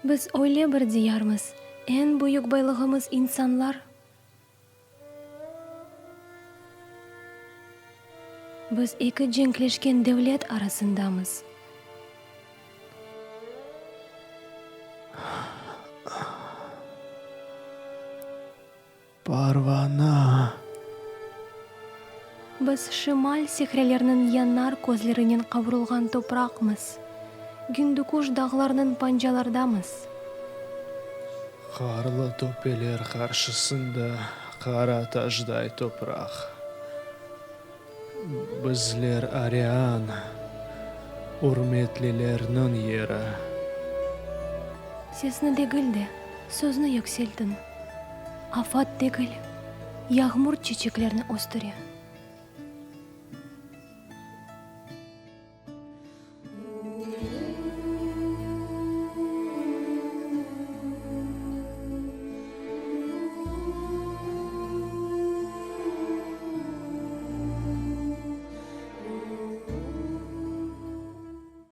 Biz öyle bir diyarmız, eñ büyük baylığımız insanlar. Biz eki cenkleşken devlet arasındamız. Parvana! Biz şimal sihrelerniñ yanar közlerinen qavurılğan topraqmız, Gündükuş dağlarnıñ pancalardamız. Qarlı töpeler qarşısında qara taşday topraq. Bizler arian, ürmetlilerniñ yeri. Sesni degil de, sözni yükseltiñ. Afat degil, yağmur çeçeklerni östüre.